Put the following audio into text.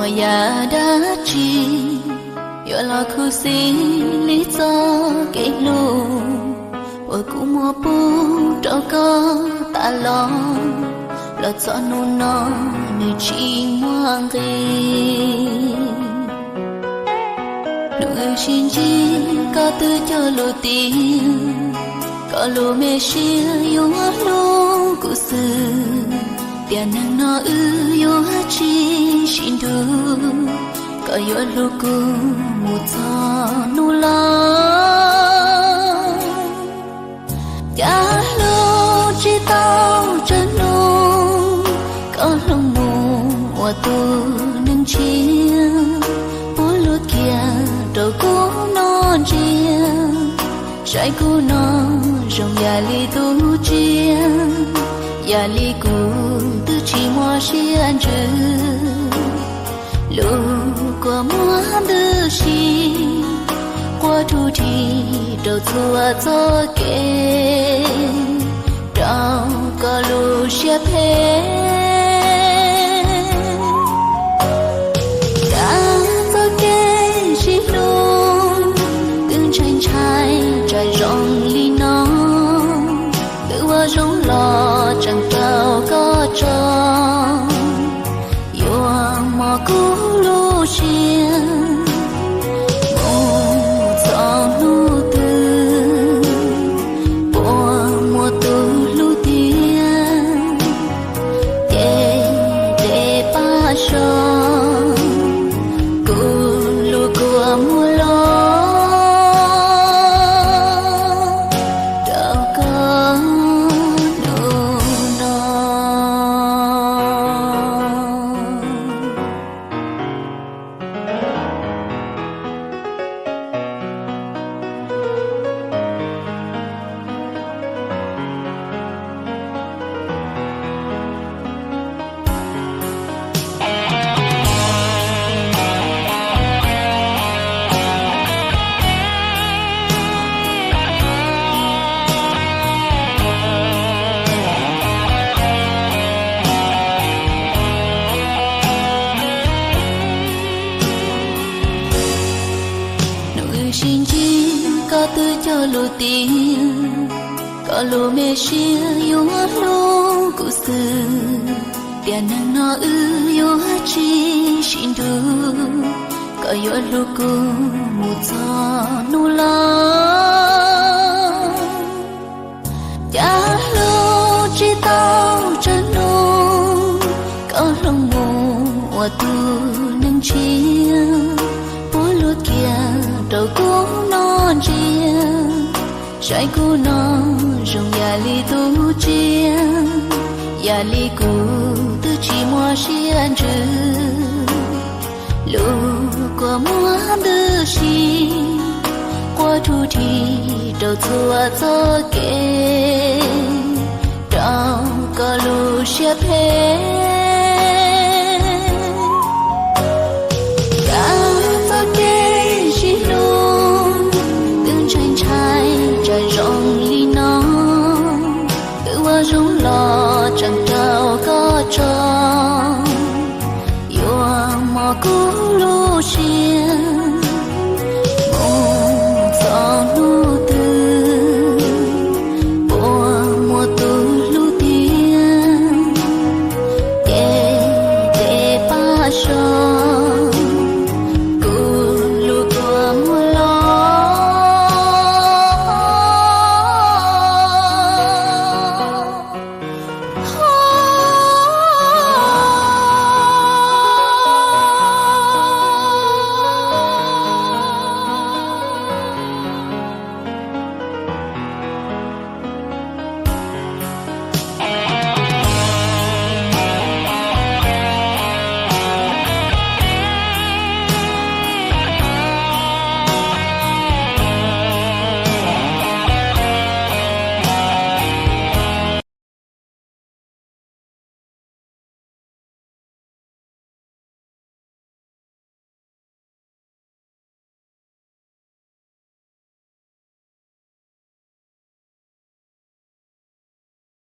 Yog yam dab tsi yuav los khuv xim li txoj kev hlub uas kuv muab pub rau koj tas los, los txog hnub no nws tsis muaj nqis. Hnub wb sib ntsib koj twb cog lus tias koj lub me siab yuav hlub kuv xwb, tiam neeg no wb yuav tsis sib nrug, koj yuav hlub kuv mus txog hnub laus. Cas hlub tsis tau tsawg hnub, koj hloov mus ua tus neeg tshiab, puab luag kiag rau kuv noj ntsiab, saib kuv no zoo yam li tus tsiaj, yam li kuv twb tsis muaj siab ntsws. Lub kua muag ntws si, quaj rhuv rhi rau txhua txoj kev, rau koj lub siab phem. Kav txoj kev sib hlub, twb ntshai ntshai tsaim zoo li no, twb ua zoo los tseem raug koj tso, yuav mos kuv lub siab mus txog hnub twg, puas muaj tus hlub tiag, ces pab so kuv lub kua muag los rau koj hnub no. Hnub wb sib ntsib koj twb cog lus tias koj lub me siab yuav hlub kuv xwb, tiam neeg no wb yuav tsis sib nrug, koj yuav hlub kuv mus txog hnub laus. Cas hlub tsis tau tsawg hnub, koj hloov mus ua tus neeg tshiab, puab luag kiag rau kuv noj ntsiab, saib kuv no zoo yam li tus tsiaj, yam li kuv twb tsis muaj siab ntsws. Lub kua muag ntws si, quaj rhuv rhi rau txhua txoj kev, rau koj lub siab phem. Kav txoj kev sib hlub, twb ntshai ntshai tsaim zoo li no, twb ua zoo los tseem raug koj tso, yuav mos kuv lub siab mus txog hnub twg, puas muaj tus hlub tiag, ces pab so